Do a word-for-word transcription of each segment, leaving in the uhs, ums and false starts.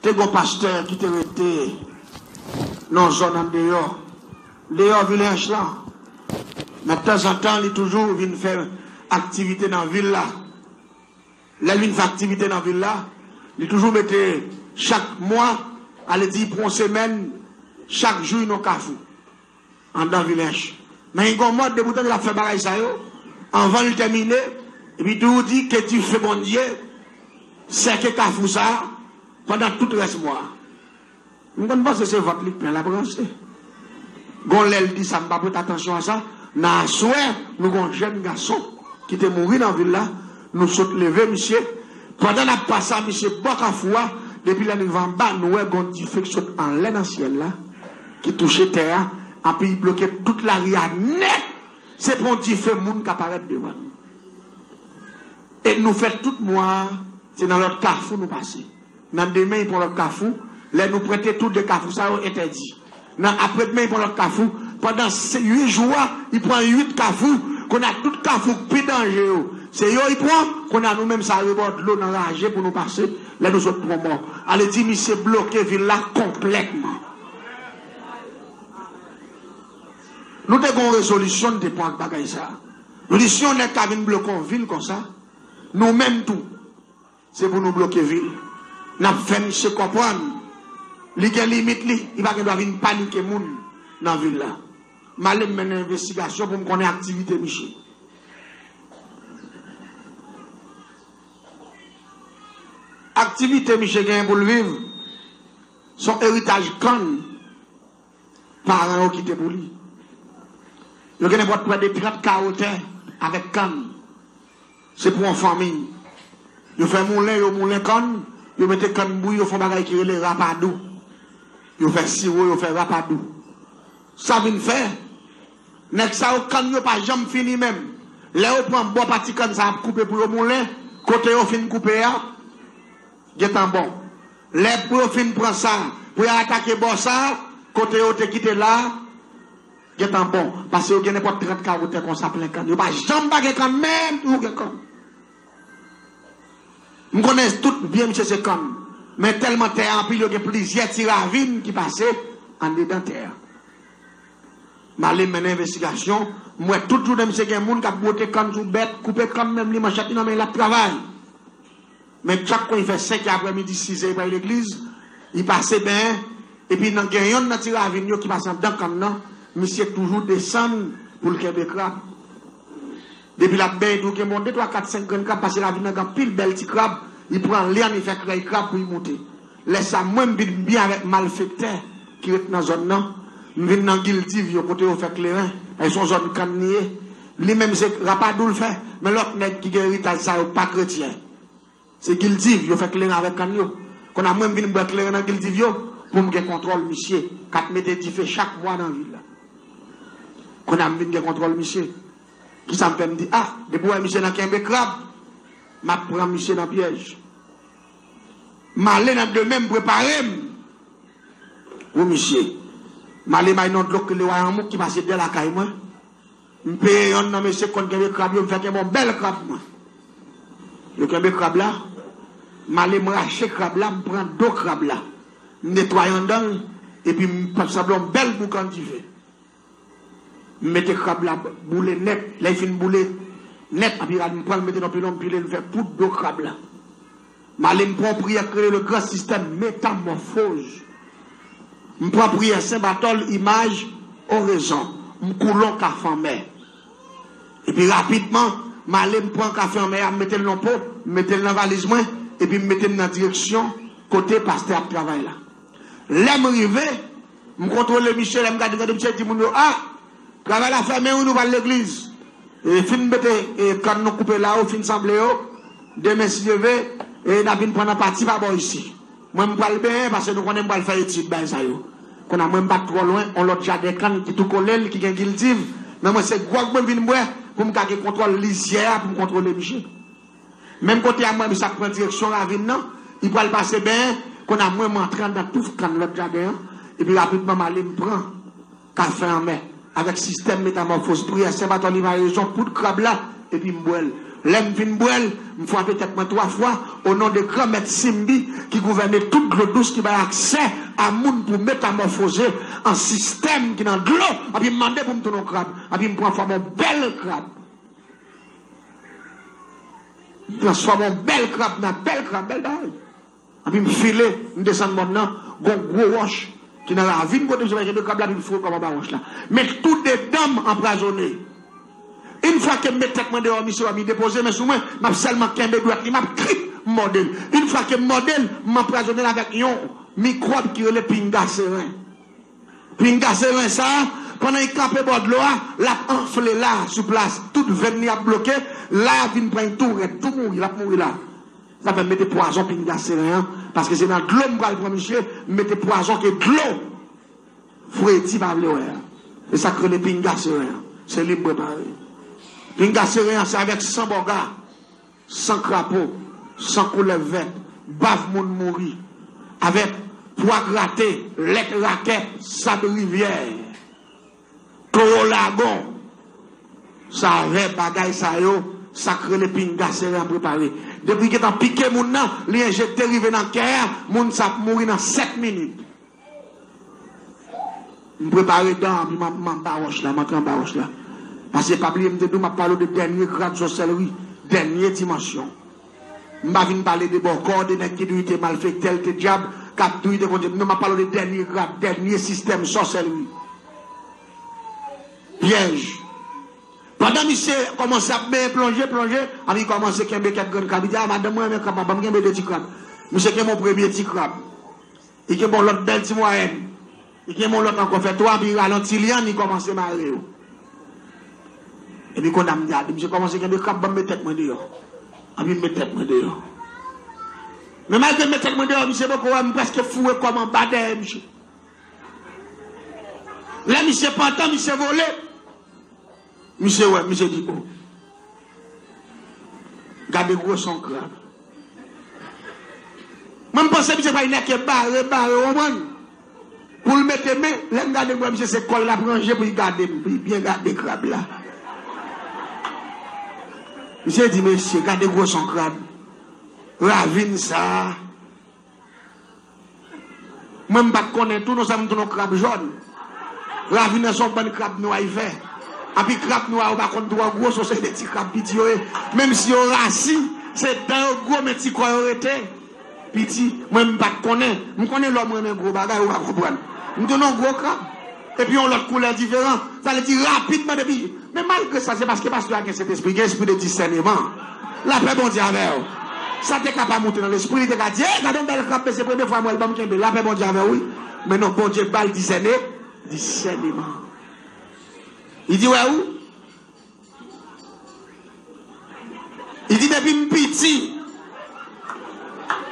Te gon pastè ki te rete nan zòn andeyò, deyò Vilèch lan. Men tanzantan, li toujou vin fè aktivite nan vil la. Lè l vin fè aktivite nan vil la, li toujou mete chak mwa, ale di pou yon semèn, chak jou nan kafou. Anndan Vilèch. Men gen yon mòd depi w tande l ap fè bagay sa yo, anvan l tèmine, epi tou di ke dife Bondye sèke kafou sa a pandan tout rès mwa a. M konn panse se vant li k plen l ap ranse. Gon lè l di sa, m pa prete atansyon a sa. Nan aswè, nou gon jèn gason ki te mouri nan vil la, nou sot leve misye. Pandan n ap pase a misye bò kafou a, depi lè n rive anba, nou wè gon dife k sot anlè nan syèl la, ki touche tè a, anpi l bloke tout lari a nèt. Se pa yon dife moun ka parèt devan nou. E nou fè tout mwa a, se nan lòt kafou nou pase. Nan demen, li pran lòt kafou. Lè nou prete tou de kafou sa yo entèdi. Nan apre demen, li pran lòt kafou. Pandan se uit jou a, li pran uit kafou. Kounye a tout kafou k pi danje yo, se yo li pran. Kounye a nou menm sa rebò dlo nan raje pou nou pase. Lè nou sot pran mò. Ale di misye bloke vil la konplètman. Nou te gen yon rezolisyon nou te pran ak bagay sa a. Nou di si yon nèg ka vin bloke yon vil konsa, nou menm tou, se pou nou bloke vil. N ap fè misye konprann li gen limit li, li pa gen dwa vin panike moun nan vil la. M ale m mennen envestigasyon pou m konnen aktivite misye. Aktivite misye genyen pou l viv, se yon eritaj kann paran yo kite pou li. Yo gen nenpòt prè de trant kawo tè avèk kann. Se pou yon fanmi. Yo fè moulen, yo moulen kann, yo mete kann bouyi, yo fè yon bagay ki rele rapadou. Yo fè siwo, yo fè rapadou. Sa vin fè, nèg sa yo, kann yo pa janm fini menm. Lè yo pran bò pati kann sa ap koupe pou yo moulen, kote yo fin koupe a, gentan bon. Lè pou yo fin pran sa, pou yo atake bò sa, kote yo te kite la, gentan bon. Paske yo gen nenpòt trant kawo tè konsa plen kann. Yo pa janm pa gen kann, menm tou yo gen kann. M konnen tout byen misye se kann. Men tèlman tè a anpil, yo gen plizyè ti ravin ki pase andedan tè a. M ale m mennen envestigasyon, m wè tout jounen misye gen moun k ap bwote kann sou bèt, koupe kann menm li, manchèt li nan men l ap travay. Men chak kou li fè senkè aprèmidi, sizè, li pral legliz, li pase benyen, epi nan gen yonn nan ti ravin yo ki pase anndan kann nan, misye toujou desann pou l kenbe krab. Depi l ap benyen, tou gen bon de, twa, kat, senk grenn krab, paske ravin nan gen anpil bèl ti krab, li pran lyann, li fè krèy krab pou li moute. Lè sa, mwen, m vin byen avèk malfektè ki ret nan zòn nan. M vin nan Gildiv yo, kote yo fè kleren. E se yon zòn kann li ye. Li menm, se rapadou l fè. Men lòt nèg ki gen eritaj sa yo pa kretyen. Se Gildiv, yo fè kleren avèk kann yo. Kounye a, mwen, m vin bwè kleren nan Gildiv yo pou m gen kontwòl misye k ap mete dife chak mwa nan vil la. Kounye a, m vin gen kontwòl misye. Kisa m fè? M di, a, depi w wè misye nan kenbe krab, m ap pran misye nan pyèj. M ale nan demen, m prepare m pou misye. M ale may nan dlo k rele Wayanmouk ki pase dèyè lakay mwen. M peye yonn nan mesye k konn kenbe krab yo, m fè kenbe yon bèl krab mwen. Yo kenbe krab la, m ale m rache krab la, m pran do krab la. M netwaye anndan l, epi m fè sanble yon bèl boukan dife. M mete krab la boule nèt. Lè l fin boule nèt, anpi rad m pran l, m mete nan pilon, m pile l, m fè poud do krab la. M ale m pran yon priyè k rele le grand système métamorphose. M pran priyè Sen Batòl, imaj, oraison. M koule yon kafe anmè. Epi rapidman, m ale m pran kafe anmè a, m mete l nan po, m mete l nan valiz mwen, epi m mete m nan direksyon kote pastè ap travay la. Lè m rive, m kontwole misye, lè m gade, gade misye di moun yo, a, travay la fèmen wi, nou pral legliz. E fin mete, e, kann nou koupe la yo, fin sanble yo, demen si Dye vle, e n a vin pran nan pati pa bò isi. Mwen, m pral benyen, paske nou konnen m pral fè etid bagay sa yo. Kounye a, mwen, m pa t twò lwen, yon lòt jaden kann ki tou kole l, ki gen Gildiv. Men mwen, se gwòg mwen vin bwè, pou m ka gen kontwòl lizyè a, pou m kontwole misye. Menm kote a, mwen, misye ap pran direksyon ravin nan, li pral pase benyen, kounye a, mwen, m antre anndan touf kann lòt jaden an, epi rapidman, m ale, m pran kafe anmè, avèk sistèm metamòfoz, priyè Sen Batòl, imaj, oraison, poud krab la, epi m bwè l. Lè m fin bwè l, m frape tèt mwen twa fwa, o non de Granmèt Simbi ki gouvène tout dlo dous, ki bay aksè a moun pou metamòfoze an sistèm ki nan dlo, anpi m mande pou m tounen yon krab, anpi m pran fòm yon bèl krab. M transfòme yon bèl krab nan bèl krab, bèl bagay. Anpi m file, m desann mòn nan, gon gwo wòch ki nan ravin kote misye pral kenbe krab la, anpi m foure krab anba wòch la. Men tou de dan m anpwazonnen. Yon fwa ke m met tèt mwen deyò, misye wè m, li depoze men sou mwen, m ap sèlman kenbe dwèt li, m ap krip, m mòde l. Yon fwa ke m mòde l, m anpwazonnen l avèk yon mikwòb ki rele pinga seren. Pinga seren sa a, pandan li kanpe bò dlo a, l ap anfle la, sou plas. Tout venn li ap bloke, la a vin pran l tou rèd, tou mouri, l ap mouri la. Sa fè m mete pwazon pinga seren an, paske se nan dlo m pral pran misye, m mete pwazon ke dlo fredi pa vle wè a. Se sa k rele pinga seren an. Se li m prepare. Pinga seren an, se avèk san bòga, san krapo, san koulèv vèt, bav moun mouri, avèk pwa grate, lèt rakèt, sab rivyè, towo lagon. Sa avè bagay sa yo, sa k rele pinga seren an prepare. Depi gentan pike moun nan, li enjekte rive nan kè a, moun sa ap mouri nan sèt minit. M prepare dan, anpi m, m anba wòch la, m antre anba wòch la. Paske pa bliye m te di w, m ap pale w de dènye grad sòsèlri, dènye dimansyon. M pa vin pale de bòkò, de nèg ki di w te malfektè, l te dyab, k ap di w te kondye. Non, m ap pale w de dènye grad, dènye sistèm sòsèlri. Pyèj. Pandan misye kòmanse ap benyen, plonje, plonje, anpi li kòmanse kenbe kèk grenn krab. Li di, "A, madanm mwen renmen krab, ban m kenbe de ti krab." Misye kenbe yon premye ti krab. Li kenbe yon lòt bèl ti mwayèn. Li kenbe yon lòt ankò, fè twa, anpi li rale yon ti lyann, li kòmanse mare yo. Epi kounye a m gade, misye kòmanse kenbe krab, ban m met tèt mwen deyò. Anpi m met tèt mwen deyò. Men malgre m met tèt mwen deyò, misye poko wè m, prèske foure kò m anba dèyè misye. Lè misye pantan, misye vole. Misye wè, misye di, "O, gade gwosè yon krab." Mwen, m panse misye pral nèke bare, bare, w konprann? Pou l mete men, lè m gade, m wè misye se kò l l ap ranje pou l gade m, pou l byen gade krab la. Misye di, "Mesye, gade gwosè yon krab. Ravin sa a." Mwen, m pa t konnen tou, non, sa m tounen yon krab jòn. Ravin nan se yon bann krab nwa y fè. Anpi krab nwa yo pa konn twò gwo, se yon seri de ti krab piti yo ye. Menm si yo rasi, se dan yo gwo, men ti kò yo rete piti. Mwen, m pa t konnen. M konnen lòm renmen gwo bagay, ou pa konprann. M tounen yon gwo krab. Epi yon lòt koulè diferan. Sa vle di rapidman depi Men malgre sa, se paske pastè a gen Sentespri, gen espri de disèneman. Lapè Bondye avè w. Sa te ka pa moute nan lespri, li te ka di, "Ey, gade yon bèl krab, men se premye fwa m wè l, ban m kenbe l." Lapè Bondye avè w, wi. Men non, Bondye ba l disène, disèneman. Li di, "Wè ou?" Li di, "Depi m piti,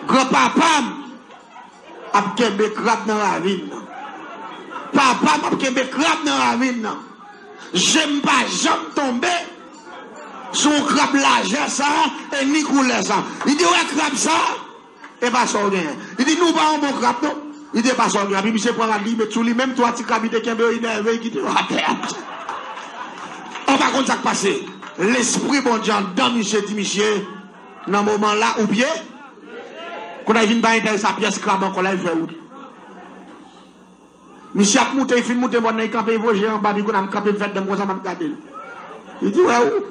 granpapa m ap kenbe krab nan ravin nan. Papa m ap kenbe krab nan ravin nan. Je m pa janm tonbe sou yon krab lajè sa a, e ni koulè sa a." Li di, "Ou wè krab sa a? E pa sa w genyen." Li di, "Nou pa yon bon krab, non." Li di, "E pa sa w genyen." Epi misye pran rad li, met sou li, menm twa ti krab li te kenbe yo enève, li kite yo atè a. Ou pa konn sa k pase. Lespri Bondye anndan misye di misye, nan moman la, ou pye. Kounye a, li vin pa enterese a pyès krab ankò, la, li fè wout. Misye ap moute, li fin moute, mòn nan, li kanpe, li voye je anba, epi kounye a, m kanpe, m fè dan m konsa, m ap gade l. Li di, "Wè ou?"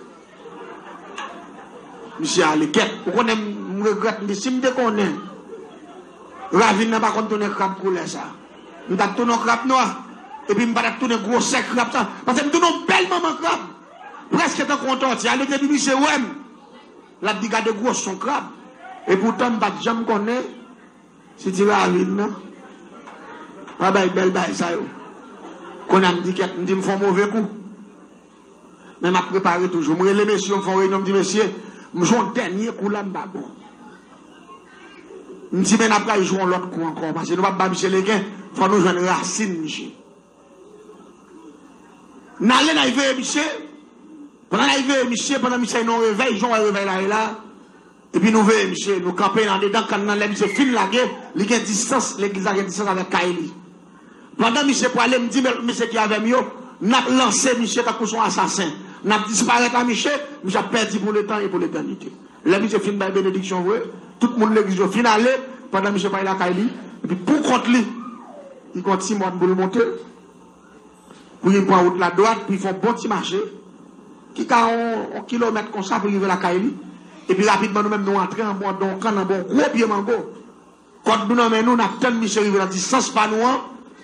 Misye ale, kèt. Ou konnen, m, m regrèt, m di, "Si m te konnen ravin nan pa konn tounen krab koulè sa, m t ap tounen yon krab nwa, epi m pa t ap tounen gwosè krab sa, paske m tounen yon bèl manman krab, prèske tankou yon tòti." Ale, depi misye wè m, l ap di, "Gade gwosè yon krab." Epoutan, m pa t janm konnen si ti ravin nan pa bay bèl bay sa yo. Kounye a, m di, "Kèt," m di, "M fè yon move kou." Men m ap prepare toujou. M rele mesye yo, m fè yon reyinyon, m di, "Mesye, m jwe yon dènye kou la, m pa bon." M di, "Men n ap pral jwe yon lòt kou ankò, paske nou p ap ba misye legen, fò nou jwenn rasin misye." N ale, n al veye misye. Pandan n al veye misye, pandan misye nan yon revèy, jan w wè revèy la ye la, epi nou veye misye, nou kanpe andedan kann nan, lè misye fin lage, li gen distans, legliz la gen distans avèk kay li. Pandan misye prale, m di, "Men mesye ki avè m yo, n ap lanse misye tankou se yon asasen." N ap disparèt a miche, miche ap pèdi pou letan e pou letènite. Lè miche fin bay benediksyon vre, tout moun legliz yo fin ale, pandan miche pral lakay li, epi pou kont li, li gen yon ti mòn pou l monte, pou li pran wout la dwat, pou li fè yon bon ti mache, ki ka yon, yon kilomèt konsa pou li rive lakay li. Epi rapidman nou menm nou antre anba yon kann, anba yon gwo pye mango. Kòd nou nan men nou, n ap tann misye rive nan distans pa nou an,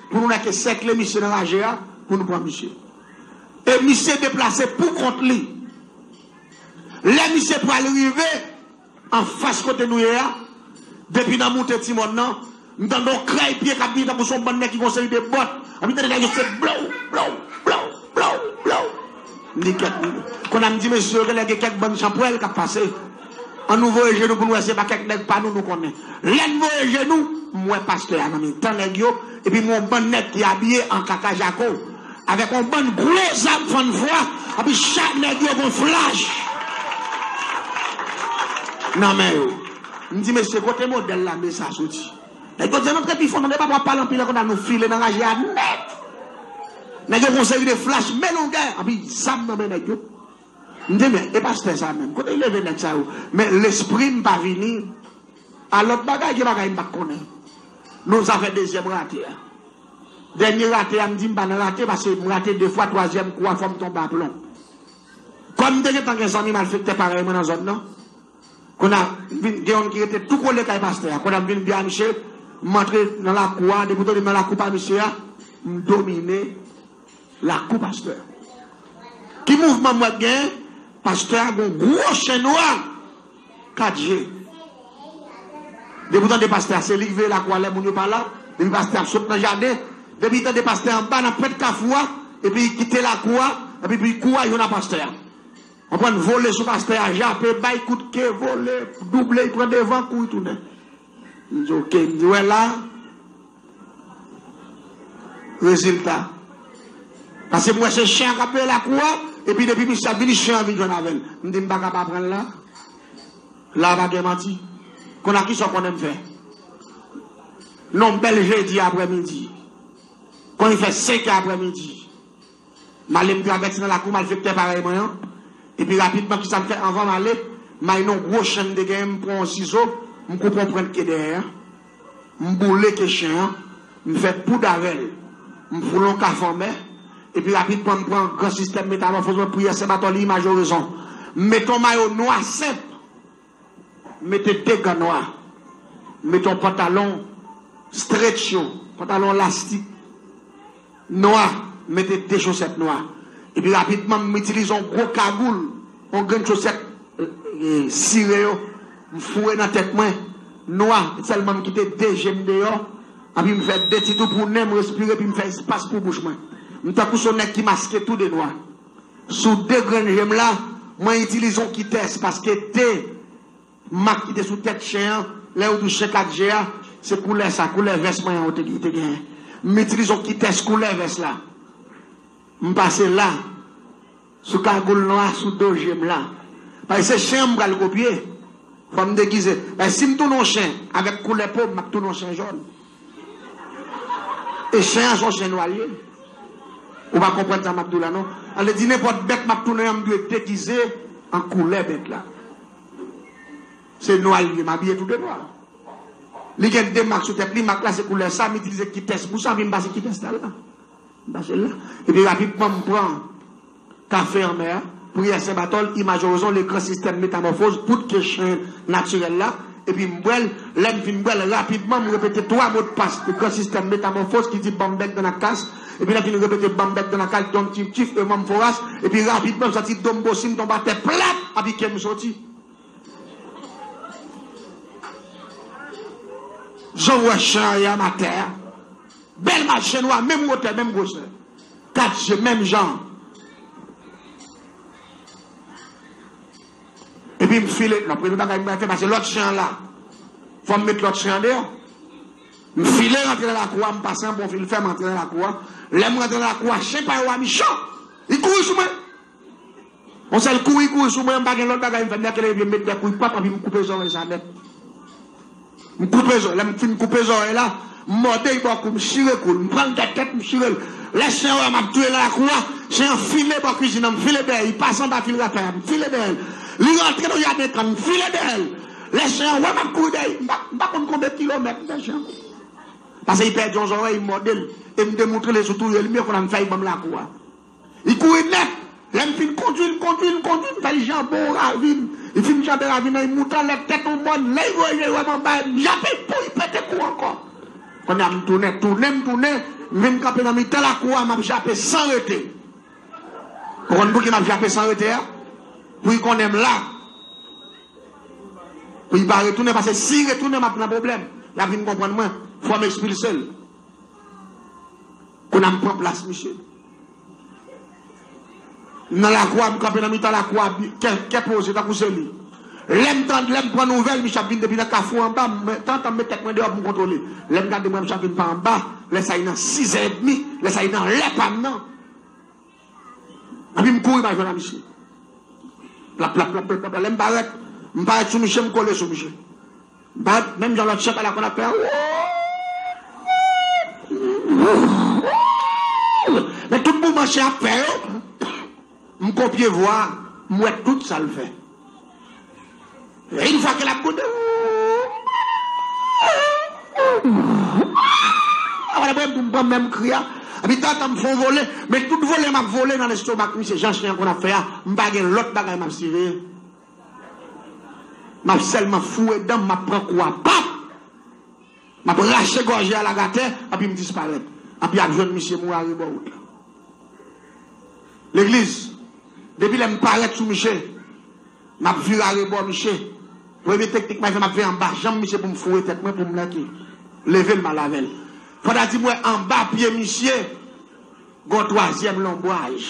pou nou nèk sèkle misye nan raje a, pou nou pran misye. E misye deplase pou kont li. Lè misye pral rive anfas kote nou ye a, depi nan moute ti mòn nan, m tande yon krèy pye k ap vini tankou se yon bann nèg ki gon seri de bòt. Anpi tande nèg yo se blow, blow, blow, blow, blow. M di kèk, kounye a m di mesye yo genlè gen kèk bann chanpwèl k ap pase. Ann nou voye je nou pou n wè se pa kèk nèg pa nou nou konnen. Lè n voye je nou, m wè pastè a nan mitan nèg yo, epi m wè yon bann nèg ki abiye an kaka jako, avèk yon bann gwo zam fann fwa, epi chak nèg yo gon flach nan men yo. M di mesye, kote modèl lame sa soti? Nèg yo di ann antre pi fon, tande papa w ap pale anpil an konn a nou file nan raje a nèt. Nèg yo gon seri de flach men longè, anpi zam nan men nèg yo. M di men, e pastè sa menm, kote l leve nèg sa yo? Men lespri m pa vini a lòt bagay, gen bagay m pa t konnen. Nou zafè dezyèm rate a. Dènye rate a, m di m pa nan rate, paske m rate de fwa, twazyèm kou a, fò m tonbe aplon. Kòm m te gentan gen zanmi malfektè parèy mwen nan zòn nan, kounye a, m vin gen youn ki rete tou kole kay pastè a. Kounye a, m vin di a misye, m antre nan lakou a, depi w tande m nan lakou pa misye a, m domine lakou pastè a. Ki mouvman m wè k genyen? Pastè a gen yon gwo chen nwa, kat je. Depi w tande pastè a, se li k veye lakou a lè moun yo pa la. Depi pastè a ap sot nan jaden, depi l tande pastè a anba nan pwent kafou a, epi li kite lakou a, epi kou a youn a pastè a. Konprann, vole sou pastè a, jape, bay kout ke, vole, double, li pran devan, kouri tounen. M di, oke, m di, wè la, rezilta. Paske m wè se chen an k ap veye lakou a, epi depi misye ap vini, chen an vin jwenn avè l. M di, m pa ka pa pran l la. La pa gen manti. Kounye a kisa w konnen m fè? Nan yon bèl jedi aprèmidi, kon li fè senk è aprèmidi, m ale, m travèse nan lakou malfektè parèy mwen an. Epi rapidman, kisa m fè anvan m ale? M al nan yon gwo chen m te genyen, m pran yon sizo, m koupe yon pwent ke dèyè a. M boule ke chen an, m fè poud avè l. M foule yon kafè anmè. Epi rapidman, m pran gran sistèm metamòfoz mwen, priyè Sen Batòli, imaj orezon. M mete yon mayo nwa senp. M mete de gan nwa. M mete yon pantalon stretch yo, pantalon lastik nwa, m mete de chosèt nwa. Epi rapidman, m itilize yon gwo kagoul, yon grenn chosèt, e, e, sire yo, m foure nan tèt mwen, nwa, sèlman m kite de je m deyò, epi m fè de ti tou pou nen m respire, epi m fè espas pou bouch mwen. M tankou se yon nèg ki maske tou de nwa. Sou de grenn je m la, mwen itilize yon kitès, paske de mak ki te sou tèt chen an, lè yo di w chen kat je a, se koulè sa, koulè vès mwen an ou te, te genyen. M itilize yon kitès koulè vès la. M pase la, sou kagoul nwa, sou do je m la. Paske se chen an m pral kopye. Fò m degize. Paske si m tounen yon chen avèk koulè po m, m ap tounen yon chen jòn. E chen an se yon chen nwa l ye. Ou pa konprann sa m ap di w la non. Sa vle di nenpòt bèt m ap tounen an, m dwe degize an koulè bèt la. Se nwa l ye, m abiye tou de nwa. Li gen de mak sou tèt li, mak la se koulè sa, m itilize kitès pou sa, epi m pase kitès la la. M pase l la. Epi rapidman m pran kafe anmè a, priyè Sen Batòl, imaj orezon, le gran sistèm metamòfoz, poud ke chen natirèl la, epi m bwè l, lè m fin bwè l, rapidman m repete twa modpas gran sistèm metamòfoz ki di banmbèk dan la kas, epi lè m fin repete banmbèk dan la kas, dom tif tif, e manm foras, epi rapidman m santi do m bosi, m tonbe atè plat, epi ke m soti. Jan w wè chen an ye a m atè a. Bèl mache nwa, menm wotè, menm gwosè. Kat je, menm jan. Epi m file, non, premye bagay m fè, pase lòt chen an la. Fò m met lòt chen an deyò. M file rantre nan lakou a, m pase anba yon fil fè, m rantre nan lakou a. Lè m rantre nan lakou a, chen pa yo a michan. Li kouri sou mwen. Yon sèl kouri, kouri sou mwen, m pa gen lòt bagay m fè, m leve pye m met de kouri pap, epi m koupe zòrèy sa nèt. M koupe zòrèy, lè m fin koupe zòrèy la, M mòde l bò kou, m chire kou l, m pran l tèt tèt, m chire l. Lè chen an wè m ap touye nan lakou a, chen an file bò kwizin nan, m file dèyè, li pase anba fil rapè a, m file dèyè l. Li rantre nan jaden kann, m file dèyè l. Lè chen an wè m ap kouri dèyè, m pa, m pa konn konbyen kilomèt m fè chen an kouri. Paske li pèdi yon zòrèy, m mòde l, e m demontre l sou touye l, m ye konn ap fè l ban m lakou a. Li kouri nèt. Lè m fin kondui l, m kondui l, m kondui l, m fè l janbe yon ravin. Li fin janbe ravin nan, li moute anlè tèt yon mòn. Lè li voye je l wè m anba, m jape l, pou li pete kou ankò. Kounye a m tounen, tounen, m tounen, m vin kanpe nan mitan lakou a, m ap jape san rete. Ou konn pouki m ap jape san rete a? Pou li konnen m la. Pou li pa retounen, paske si li retounen, m ap nan pwoblèm. L ap vin konprann mwen. Fò m ekspilse l. Kounye a m pran plas misye. M nan lakou a, m kanpe nan mitan lakou a, bi- kè, kè poze, tankou se li. Lè m tande, lè m pran nouvèl, misye ap vin depi nan kafou anba, m, tantan m met tèt mwen deyò pou m kontwole. Lè m gade, m wè misye ap vin pa anba, lè sa li nan sizè edmi, lè sa li nan lè pa m nan. Epi m kouri, m al jwenn a misye. Plap, plap, plap, plap, plap. Lè m parèt, m parèt sou misye, m kole sou misye. M parèt, menm jan lòt chen pa la konn ap fè. Men tout mouvman chen ap fè yo, m kopye vwa, m wè tout sa l fè. E yon fwa ke l ap gwonde, apre m pran menm kri a, epi tantan m fè yon vole, men tout vole m ap vole nan lestomak misye, jan chen an konn ap fè a, m pa gen lòt bagay m ap siveye. M ap sèlman foure dan m, m ap pran kou a, pap! M ap rache gòje a lage atè, epi m disparèt. Epi ap jwenn misye mouri arebò wout la. Legliz, depi lè m parèt sou misye, m ap vire arebò misye. Premye teknik m ap fè, m ap veye anba janm misye pou m foure tèt mwen, pou m lèke. Leve l, m al avè l. Fò ta di m wè anba pye misye, gon twazyèm lonbraj.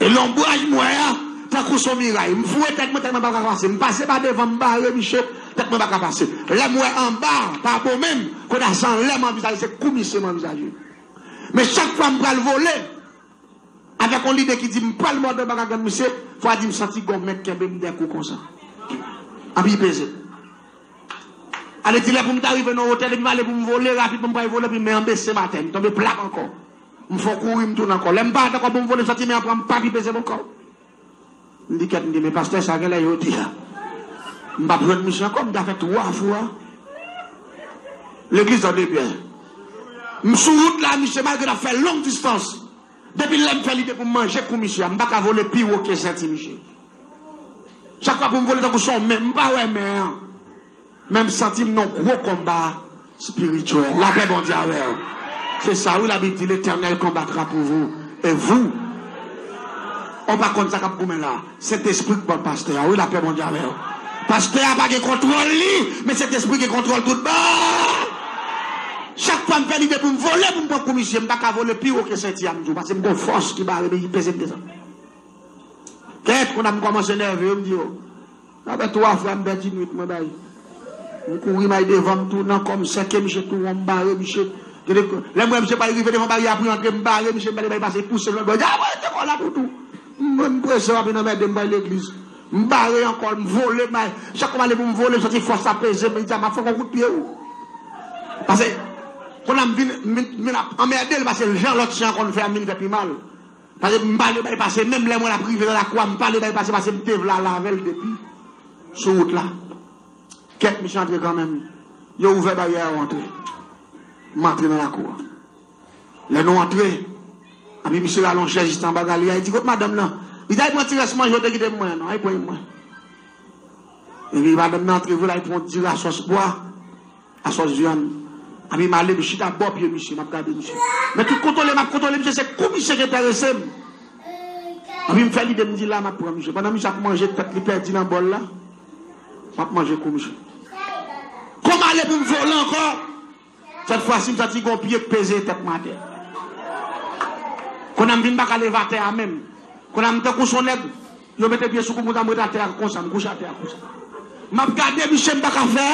E lonbraj m wè a, tankou s on miray. M foure tèt mwen, tèt mwen pa ka pase. M pase pa devan, m bare misye, tèt mwen pa ka pase. Lè m wè anba, pa bon menm, kounye a se anlè m anvizaje, se kou misye m anvizaje. Men chak fwa m pral vole, avèk yon lide ki di m pral mòde anba gagann misye, fò a di m santi gon men kenbe m dèkou konsa. Anpi peze. Ale di lè pou m ta rive nan wotè, depi m ale pou m vole, rapidman m pral vole, epi men an bese m atè, m tonbe plat ankò. M fè yon kouri, m tounen ankò. Lè m parèt ankò pou m vole, m santi men an pran m, pap, li peze m ankò. M di kèt, m di, men pastè, sa genlè yo di a. M pap jwenn misye ankò, m ta fè twa fwa. Legliz, tande byen. M sou wout la, misye, malgre n ap fè long distans. Depi lè m fè lide pou m manje kou misye a, m pa ka vole pi wo ke senti misye. Chak fwa pou m vole tankou s on men, m pa wè men an. Men m santi m nan yon gwo konba espirityèl. Lapè Bondye avè w. Se sa wi, Labib di, Letènèl konbatra pou vou. E vou. Ou pa konn sa k ap goumen la. Sentespri k ban pastè a. Wi, lapè Bondye avè w. Pastè a pa gen kontwòl li, men Sentespri gen kontwòl tout bon. Chak fwa m fè lide pou m vole, pou m pran kou misye, m pa ka vole pi wo ke senti a m di w, paske m gon fòs ki bare men ki peze m desann. Kèt, kounye a m kòmanse nève yo, m di yo, apre twa fwa m pèdi nwit mwen bay. M kouri m al devan, m tounen ankò, m sèke misye tou won, m bare misye. Lè m wè misye pral rive devan baryè a pou l antre, m bare misye, m pale bay pase, pouse l lòt bò, di, "A, mwen rete kò la toutou." M, m prese, w ap vin anmède m bay legliz. M bare ankò, m vole, m al, chak fwa m ale pou m vole, m santi fòs la peze m, li di a, "M ap fè w yon kout pye wi." Paske, kounye a m vin, m vin, m vin ap anmède l, paske jan lòt chen an konn fè a, m vin fè pi mal. Paske m pale bay pase, menm lè mwen ap rive nan lakou a, m pale bay pase, paske m te vle al avè l depi sou wout la. Kèt, misye antre kanmenm. Yo ouvè baryè a, yo antre. M antre nan lakou a. Lè nou antre, epi misye rale yon chèz jis anba galri a, li di, "Kot madanm nan?" Li di, "Al pran ti rès manje w te kite pou mwen an non, al pran mwen." Epi madanm nan antre vre, l al pran yon diri a sòs pwa, a sòs vyann. Epi m ale, m chita bò pye misye, m ap gade misye. Men tout kontwole m ap kontwole misye, se kou misye ki enterese m. Epi m fè lide, m di, "La, m ap pran misye." Pandan misye ap manje tèt li pèdi nan bòl la, m ap manje kou misye. Kòm ale pou m vole ankò, sèt fwa si, m santi gon pye k peze tèt mwen atè. Kounye a m vin pa ka leve atè a menm. Kounye a m tankou s on nèg, yo mete pye sou kou m, kounye a m ret atè a konsa, m kouche atè a konsa. M ap gade misye, m pa ka fè.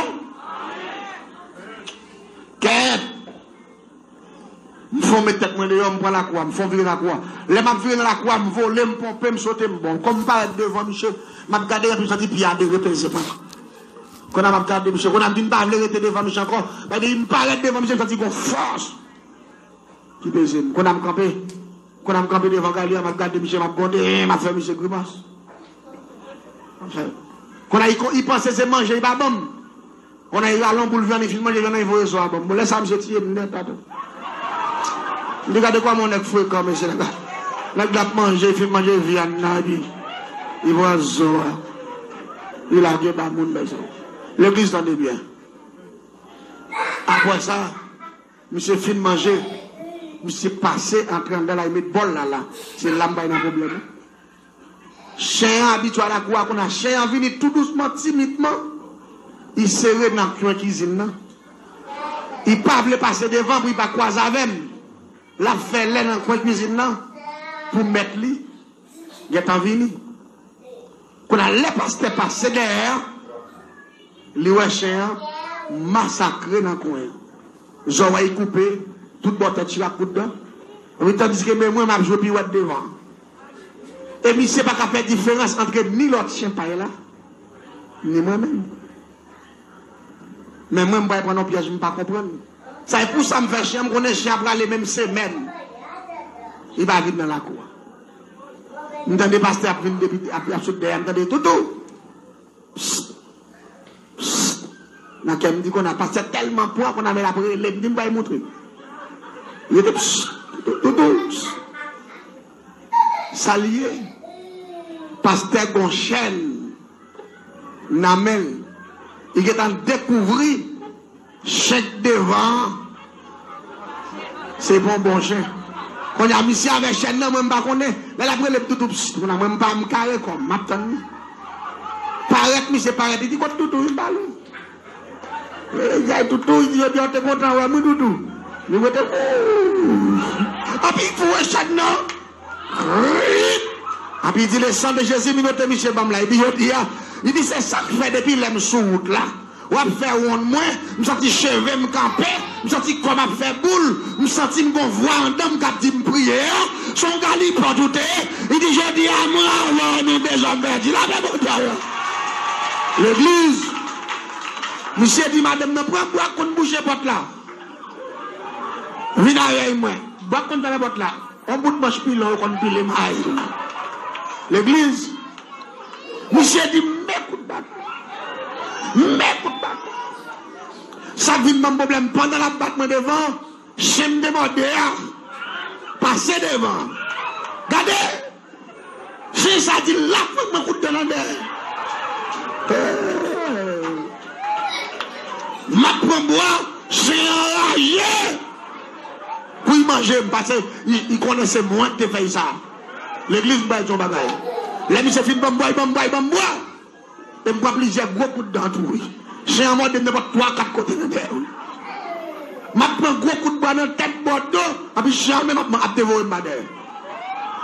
Kèt! M fè on met tèt mwen deyò, m pran lakou a, m fè on vire lakou a. Lè m ap vire nan lakou a, m vole, m ponpe, m sote, m bon. Kòm m parèt devan misye, m ap gade, epi m santi pye a de repeze mwen. Kounye a m ap gade misye, kounye a m vin pa vle rete devan misye ankò. Paske m parèt devan misye, m santi gon fòs ki peze m. Kounye a m kanpe. Kounye a m kanpe devan galye a, m ap gade misye, m ap gwonde, m ap fè misye grimas. Kounye a, li panse se manje li pa ban m. Kounye a, li rale yon boul vyann, li fin manje vyann nan, li voye zo a ban m. Bon, lè sa a, misye tiye m nèt atò. M di gade kòman yon nèg frekan, mesye, nèg la. Nèg la ap manje, li fin manje vyann nan, epi li pran zo a. Li lage ba moun, mesye. Legliz, tande byen. Apre sa, misye fin manje, misye pase antre anndan la, li met bòl la la. Se la m bay nan pwoblèm nan. Chen an abitye al lakou a, kounye a chen an vini tou dousman, timidman. Li sere nan kwen kizin nan. Li pa vle pase devan pou li pa kwaze avè m. L ap fè lè nan kwen kizin nan pou mèt li gentan vini. Kounye a, lè pastè pase dèyè a, li wè chen an masakre nan kwen an. Zòrèy koupe, tout bò tèt chire ak kout dan. Wi, tandiske men mwen, m ap jwe piwèt devan. E misye pa ka fè diferans ant ni lòt chen pay la, ni mwen menm. Men mwen, m pral pran nan pyèj m pa konprann. Sa e pou sa m fè chen an, m konnen chen an prale menm semèn. Li pa vin nan lakou a. M tande pastè ap vin depi, ap, ap sot dèyè, m tande toutou. Psst. Psst. Nan kè m di kounye a, pastè tèlman pran kounye a, men l ap rele m, di m bay moutre. Rete, psst, toutou, psst. Sa l ye? Pastè gon chèn nan men l. Li gentan dekouvri chen k devan an. Se pa yon bon chen. Kounye a, misye avè chèn nan, mwen m pa konnen. Lè l ap rele m toutou, psst, kounye a, mwen m pa, m kare kò m, m ap tann li. Parèt, misye parèt, li di, "Kot toutou?" Li ba li. E, gay toutou, li di, "Jodi a, w te kontan wè m, wi, toutou." Li rete, ooh. Anpi, foure chèn nan. Krik! Anpi, li di, "Le sang de Jésus, minote misye ban m la." Epi, jodi a, li di, "Se sa k fè depi lè m sou wout la." W ap fè wonn mwen, m santi cheve m kanpe, m santi kò m ap fè boul, m santi m gon vwa anndan m k ap di m priye a, se yon galipòt ou te ye. Li di, "Jodi a, mwen avè w, nou dezòm pèdi." Lapè Bondye avè w. Legliz, misye di madanm nan, "Pran bwa k konn bouche pòt la. Vin avè mwen." Bwa k konn fèmen pòt la. Yon bout manch pilon yo konn pile may. Legliz, misye di, "Men kout bat. Men kout bat." Sa k vin ban m pwoblèm, pandan l ap bat mwen devan, chen m debòde a pase devan. Gade! Chen sa di l ap fè mwen kout dan nan dèyè. M ap pran bwa, chen an raje. Pou l manje m, paske li, li konnen se mwen k te fè l sa. Legliz, m bay di yon bagay. Lè misye fin ban m bwa, li ban m bwa, li ban m bwa. E m pran plizyè gwo kout dan tou, wi. Chen an mòde m nenpòt twa, kat kote nan dèyè, wi. M ap pran gwo kout bwa nan tèt, bò do, anpi chen an menm ap, ap devore m pa dèyè.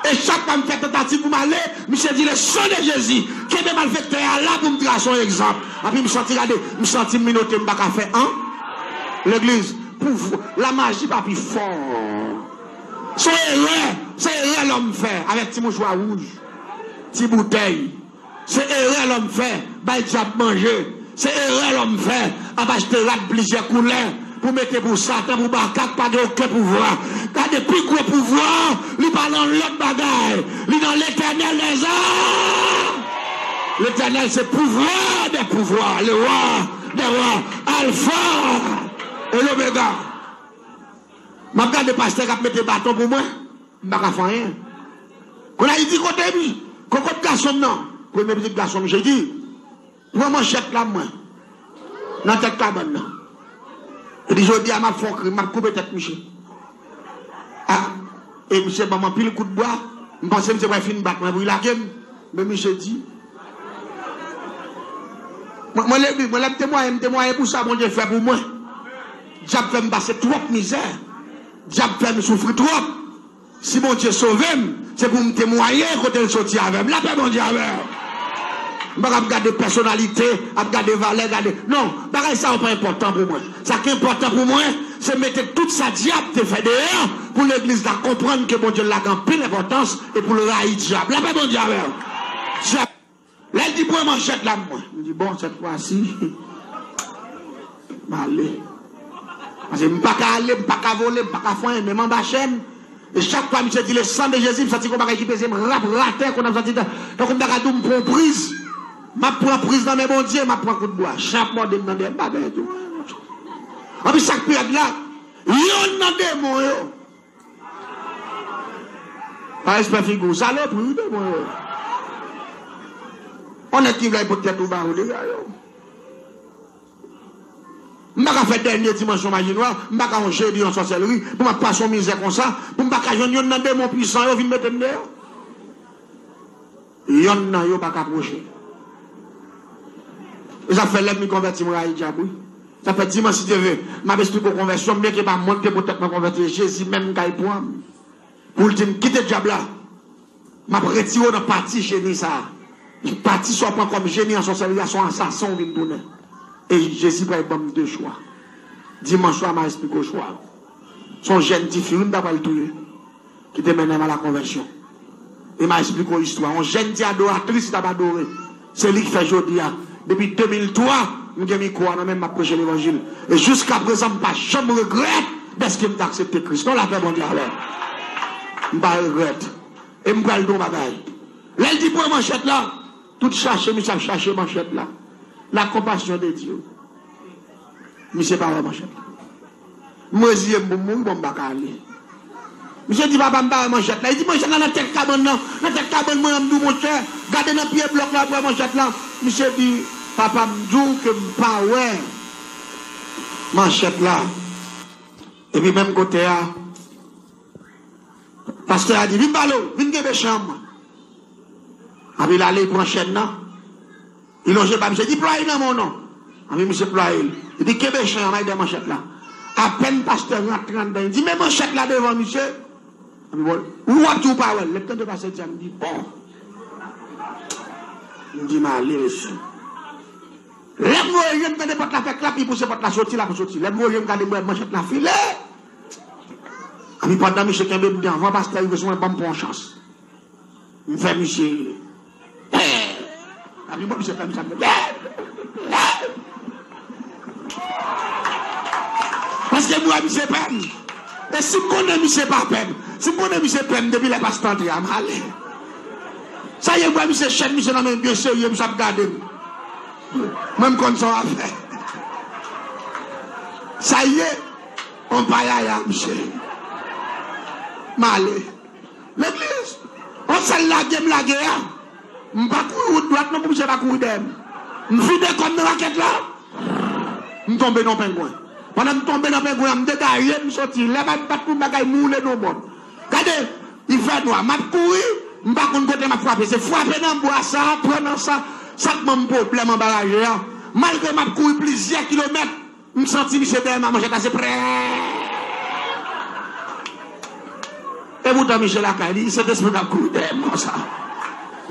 E chak fwa m fè tantativ pou m ale, misye di, "Le sang de Jésus, kenbe malfektè a la pou m trase yon egzanp." Anpi m santi, gade, m santi m minote, m pa ka fè an. Legliz, pou, lamaji pa pi fò. Se yon erè, se erè lòm fè avèk ti mouchwa wouj, ti boutèy. Se erè lòm fè, bay dyab manje. Se erè lòm fè, ap achte rad plizyè koulè pou mete pou Satan, pou Baka k pa gen okenn pouvwa. Gade, pi gwo pouvwa, li pa nan lòt bagay. Li nan Letènèl dèzam. Letènèl se pouvwa dè pouvwa, le wa dè wa, Alfa e Lomega. M ap gade pastè k ap mete baton pou mwen. M pa ka fè anyen. Kounye a, li di, "Kote mi? Kokot gason m nan?" Premye pitit gason m, misye di, "Pran manchèt la, mwen, nan tèt kabann nan." Li di, "Jodi a, m ap fè yon krim, m ap koupe tèt misye." A, e misye ban m anpil kout bwa, m panse misye pral fin bat mwen pou li lage m. Men misye di, mwen, mwen, legliz, mwen, lè m temwaye, m temwaye pou sa Bondye fè pou mwen. Dyab fè m pase twòp mizè. Dyab fè m soufri twòp. Si Bondye sove m, se pou m temwaye kote l soti avè m. Lapè Bondye avè w. M pa ap gade pèsonalite, ap gade valè, gade. Non, bagay sa yo pa enpòtan pou mwen. Sa ki enpòtan pou mwen, se mete tout sa dyab te fè deyò, pou legliz la konprann ke Bondye lage anpil enpòtans e pou l rayi dyab. Lapè Bondye avè w. Dyab, lè l di, "Pran manchèt la, mwen." M di, "Bon, sèt fwa si." M ale. Paske m pa ka ale, m pa ka vole, m pa ka fè anyen, men m anba chèn. E chak fwa misye di le sang de Jésus, m santi gon bagay ki peze m rap atè, konn ap santi tan, tankou m ta ka di w m pran yon priz. M ap pran priz nan men Bondye, m ap pran kout bwa. Chen ap mòde m nan dèyè, m pa bèl tou. Anpi sa k pi rèd la, yonn nan demon yo, pa respè figi w, salopri wi demon yo. On nèg ki vle pot tèt ou ba ou deja yo. M pa ka fè dènye dimansyon maji nwa, m pa ka yon jedi yon sòsèlri, pou m ap pase yon mizè konsa, pou m pa ka jwenn yonn nan demon pwisan yo vin mete m deyò. Yonn nan yo pa ka pwoche. E sa fè lè m konvèti m rayi dyab wi. Sa fè dimanch si Dye vle, m ap esplike w konvèsyon m, byenke pa mwen ki te pot tèt mwen konvèti, e Jezi menm m kay pran m. Pou l di m kite dyab la. M ap retire w nan pati jeni sa a. Pati sa w pran kòm jeni an sòsèlri a, se yon asasen w vin tounen. E Jezi pral ban m de chwa. Dimanch swa, m a esplike w chwa. Se yon jèn tifi wi m ta pral touye, ki te mennen m a la konvèsyon. E m a esplike w istwa. Yon jèn ti adoratris ki t ap adore. Se li k fè jodi a. Depi de mil twa, m gen mikwo a nan men m, m ap preche levanjil. E jiska prezan, m pa janm regrèt dèske m te aksepte Kris. Non, lapè Bondye avè w. M pa regrèt. E m pral di w yon bagay. Lè l di pran manchèt la, tout chache misye ap chache manchèt la. La compassion de Dieu. Misye pa wè manchèt la. M reziye m pou m mouri, bon, m pa ka ale. Misye di, papa, m pa wè manchèt la. Li di, manchèt la nan tèt kabann nan. Nan tèt kabann mwen an, m di w, monchè, gade nan pye blòk la, w ap wè manchèt la. Misye di, papa, m di w ke m pa wè manchèt la. Epi menm kote a, pastè a di, vin pale w, vin kenbe chen an mwen. Epi l ale, li pran chèn nan. Li lonje ba misye, li di, plwaye nan men w non. Anpi misye plwaye l. Li di, kenbe chen an, m al dèyè manchèt la. Apèn pastè rantre anndan, li di, men manchèt la devan misye. Anpi bon, ou w ap di w pa wè l. Lè m tande pastè di sa, m di, bon. M di, m ale, mesye. Lè m voye je m tande pòt la fè klap, li pouse pòt la soti, l ap soti. Lè m voye je m gade, m wè manchèt la file. Anpi pandan misye kenbe m, m di, anvan pastè rive sou mwen, ban m pran yon chans. M fè misye. Epi bon, misye fè m sa. Paske m wè misye pè m. E si m konnen misye pa pè m, si m konnen misye pè m, depi lè pastè antre a, m ale. Sa ye, m wè misye chèn misye nan men m byen serye, misye ap gade m. Mwen, m konn sa w ap fè. Sa ye, on payaya, misye. M ale. Legliz, on sèl lage m lage a. M pa kouri wout dwat non pou misye pa kouri dèyè m. M vide kò m nan rakèt la. M tonbe nan pengwen. Pandan m tonbe nan pengwen an, m degaje, m soti. Lè m ap bat pou bagay m woule nan bòd. Gade, li fè nwa. M ap kouri, m pa konn kote m ap frape. Se frape nan bwa sa, pran nan sa, sa k ban m pwoblèm anba raje a. Malgre m ap kouri plizyè kilomèt, m santi misye dèyè m a manchèt la, se prè. Epoutan misye lakay li, Sentespri t ap kouri dèyè m konsa.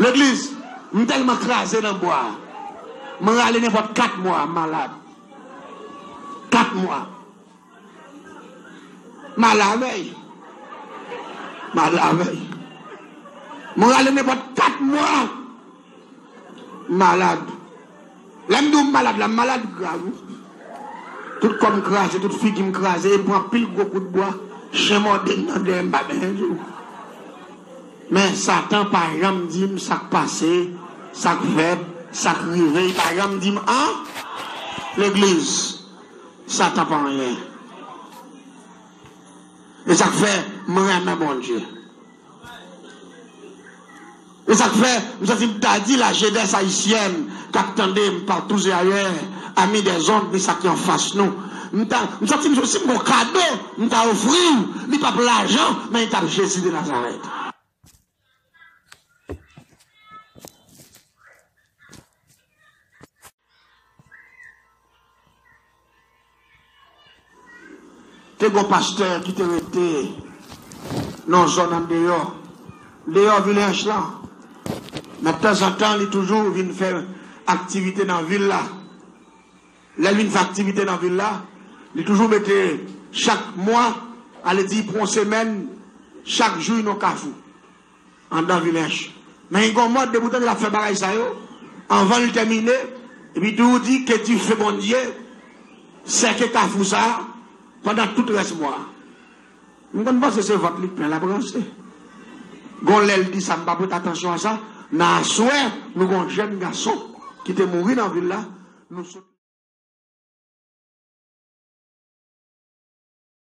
Legliz, m tèlman kraze nan bwa a. M rale nenpòt kat mwa, m malad. Kat mwa. M ale avè l. M ale avè l. M rale nenpòt kat mwa. M malad. Lè m di w m malad la, m malad grav wi. Tout kò m kraze, tout figi m kraze, e m pran anpil gwo kout bwa, chen mòde m nan dèyè, m pa byen di w. Men Satan pa janm di m sa k pase, sa k fèt, sa k rive, li pa janm di m an. Legliz, Satan pa anyen. E sa k fè m renmen Bondye. E sa k fè, m santi m ta di la jeunesse haïtienne k ap tande m partout et ailleurs, amis des ondes, ni sa ki anfas nou. M ta, m santi m si m gon kado, m ta ofri w, li p ap lajan, men li t ap Jezi de Nazarèt. Te gon pastè ki te rete nan yon zòn andeyò, deyò Vilèch lan. Men tanzantan, li toujou vin fè aktivite nan vil la. Lè l vin fè aktivite nan vil la, li toujou mete chak mwa, ale di pou yon semèn, chak jou nan kafou. Anndan Vilèch. Men gen yon mòd, depi w tande l ap fè bagay sa yo, anvan l tèmine, epi tou di, que Dieu fait bon Dieu, Sèke kafou sa a pandan tout rès mwa a. M konn panse se vant li k plen l ap ranse. Gon lè l di sa, m pa pote atansyon a sa. Nan aswè, nou gon jèn gason ki te mouri nan vil la. Nou sot